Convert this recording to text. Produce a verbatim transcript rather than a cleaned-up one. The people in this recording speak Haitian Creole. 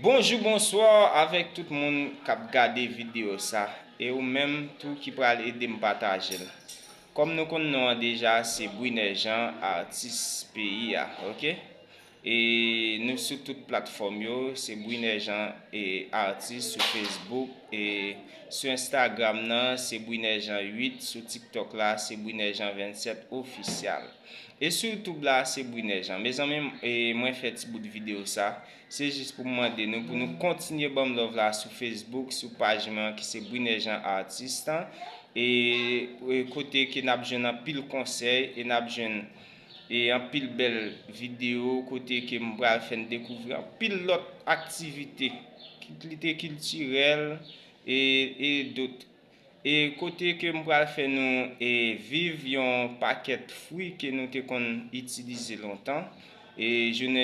Bonjou, bonswa avèk tout moun k ap gade videyo sa, e ou menm tou ki pral ede m pataje l. Kòm nou konn non an deja, se Briner Jean, atis peyi a, oke? E nou sou tout platfòm yo, se Briner Jean e atis sou Facebook, e sou Instagram nan, se Briner Jean uit, sou TikTok la, se Briner Jean vennsèt ofisyal. E sou YouTube la, se Briner Jean. Mezanmi, e mwen fè ti bout videyo sa, se jis pou m mande nou pou nou kontinye ban m love la sou Facebook, sou paj mwen ki se Briner Jean Artist, e, e kote ke n ap jwenn anpil konsèy e n ap jwenn e anpil bèl videyo kote ke m pral fè n dekouvri anpil lòt aktivite, kit li te kiltirèl e, e dot. E kote ke m pral fè nou e viv yon pakèt fwi ke nou te konn itilize lontan. E jounen